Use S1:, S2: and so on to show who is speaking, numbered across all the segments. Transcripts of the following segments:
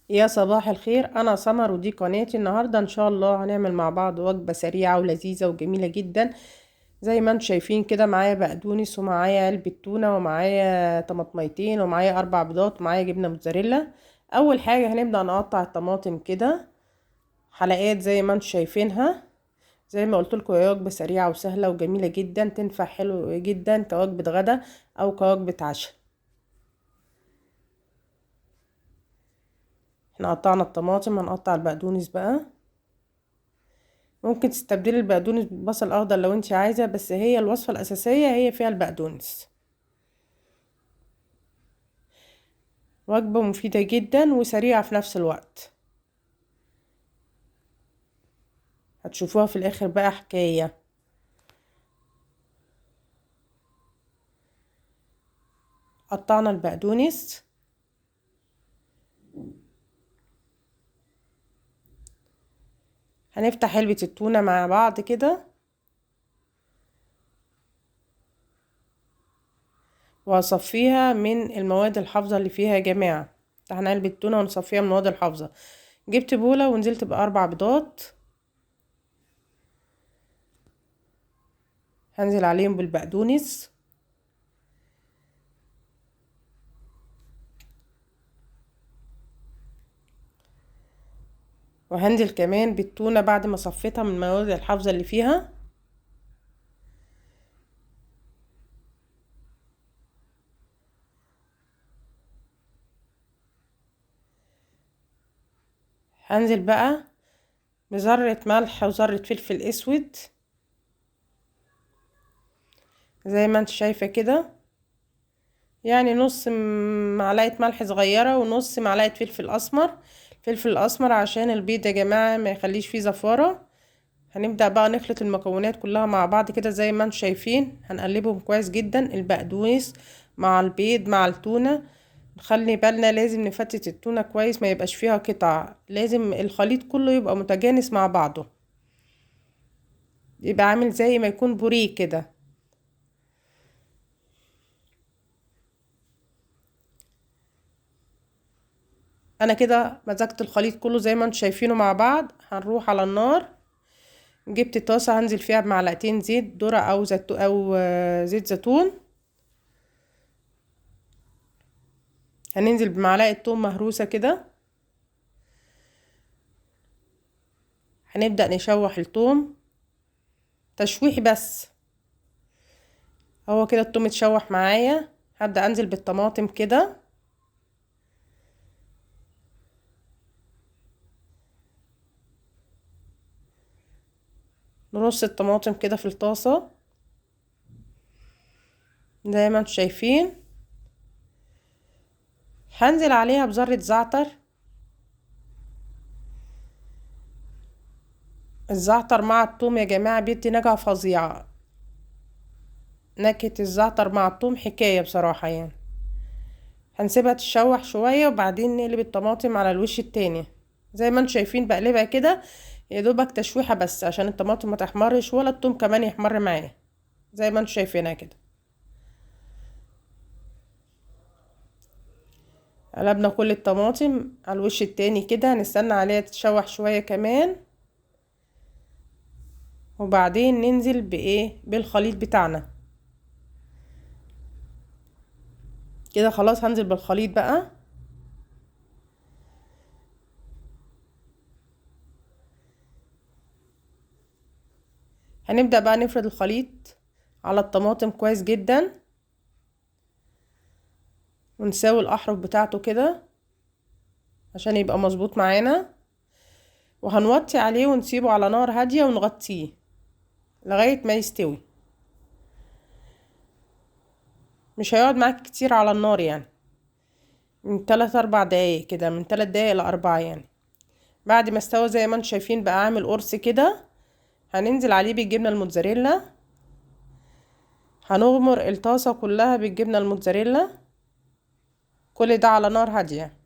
S1: يا صباح الخير، انا سمر ودي قناتي. النهارده ان شاء الله هنعمل مع بعض وجبة سريعة ولذيذه وجميلة جدا. زي ما انتم شايفين كده معايا بقدونس ومعايا علبة تونه ومعايا طماطميتين ومعايا 4 بيضات ومعايا جبنه موتزاريلا. اول حاجة هنبدا نقطع الطماطم كده حلقات زي ما انتم شايفينها. زي ما قلت لكم هي وجبة سريعة وسهلة وجميلة جدا، تنفع حلو جدا كوجبه غدا او كوجبه عشاء. احنا قطعنا الطماطم، هنقطع البقدونس بقى. ممكن تستبدلي البقدونس بالبصل الاخضر لو انت عايزه، بس هي الوصفة الاساسية هي فيها البقدونس. وجبة مفيدة جدا وسريعة في نفس الوقت، هتشوفوها في الاخر بقى حكاية. قطعنا البقدونس، هنفتح علبة التونه مع بعض كده وهصفيها من المواد الحافظة اللي فيها يا جماعة. فتحنا علبة التونه ونصفيها من المواد الحافظة. جبت بوله ونزلت ب4 بيضات، هنزل عليهم بالبقدونس. وهنزل كمان بالتونه بعد ما صفيتها من المواد الحافظة اللي فيها. هنزل بقى بذرة ملح وذرة فلفل اسود زي ما انت شايفة كده، يعني نص معلقة ملح صغيرة ونص معلقة فلفل اسمر. الفلفل الاسمر عشان البيض يا جماعة ما يخليش فيه زفارة. هنبدأ بقى نخلط المكونات كلها مع بعض كده زي ما انتم شايفين، هنقلبهم كويس جدا، البقدونس مع البيض مع التونة. نخلي بالنا لازم نفتت التونة كويس، ما يبقاش فيها قطع، لازم الخليط كله يبقى متجانس مع بعضه، يبقى عامل زي ما يكون بوريه كده. انا كده مزجت الخليط كله زي ما انتم شايفينه مع بعض. هنروح على النار. جبت طاسة هنزل فيها بمعلقتين زيت ذرة او زيت او زيت زيتون. هننزل بمعلقة توم مهروسة كده. هنبدأ نشوح التوم تشويح بس. هو كده التوم اتشوح معايا. هبدأ انزل بالطماطم كده. نرص الطماطم كده في الطاسة زي ما انتم شايفين. هنزل عليها بذرة زعتر. الزعتر مع الثوم يا جماعة بيدي نكهة فظيعة، نكهة الزعتر مع الثوم حكاية بصراحة يعني. هنسيبها تتشوح شوية وبعدين نقلب الطماطم على الوش التاني زي ما انتم شايفين. بقلبها كده يا دوبك تشويحة بس عشان الطماطم ما تحمرش ولا الثوم كمان يحمر معايا زي ما انتم شايفينها كده. قلبنا كل الطماطم على الوش التاني كده، هنستنى عليها تتشوح شوية كمان وبعدين ننزل بايه بالخليط بتاعنا كده. خلاص هنزل بالخليط بقى. هنبدأ بقى نفرد الخليط على الطماطم كويس جدا ونساوي الأحرف بتاعته كده عشان يبقى مظبوط معانا. وهنوطي عليه ونسيبه على نار هادية ونغطيه لغاية ما يستوي. مش هيقعد معاك كتير على النار، يعني من 3-4 دقايق كده، من 3 دقايق ل4 يعني. بعد ما استوى زي ما انتم شايفين بقى عامل قرص كده. هننزل عليه بالجبنة الموتزاريلا، هنغمر الطاسة كلها بالجبنة الموتزاريلا. كل ده على نار هادية.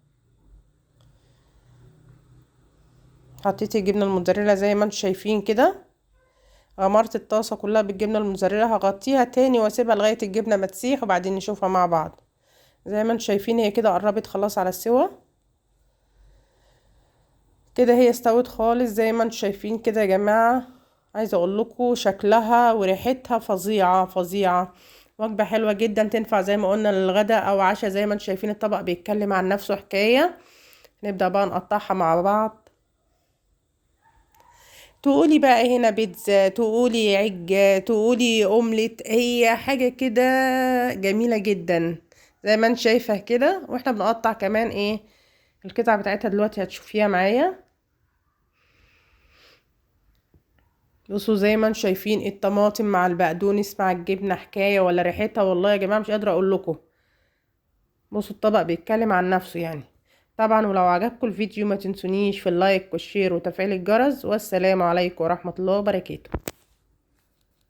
S1: حطيت الجبنة الموتزاريلا زي ما انتم شايفين كده، غمرت الطاسة كلها بالجبنة الموتزاريلا. هغطيها تاني واسيبها لغاية الجبنة ما تسيح وبعدين نشوفها مع بعض. زي ما انتم شايفين هي كده قربت خلاص على السوا. كده هي استوت خالص زي ما انتم شايفين كده يا جماعة. عايزه اقول لكم شكلها وريحتها فظيعة فظيعة. وجبة حلوة جدا، تنفع زي ما قلنا للغدا او عشاء. زي ما انتم شايفين الطبق بيتكلم عن نفسه حكاية. نبدا بقى نقطعها مع بعض. تقولي بقى هنا بيتزا، تقولي عجة، تقولي اومليت، هي حاجة كده جميلة جدا زي ما انت شايفه كده. واحنا بنقطع كمان ايه القطع بتاعتها دلوقتي هتشوفيها معايا. بصوا زي ما انتم شايفين الطماطم مع البقدونس مع الجبنة حكاية، ولا ريحتها والله يا جماعة مش قادرة اقول لكم. بصوا الطبق بيتكلم عن نفسه يعني. طبعا ولو عجبكم الفيديو ما تنسونيش في ال like وال share وتفعيل الجرس، والسلام عليكم ورحمة الله وبركاته.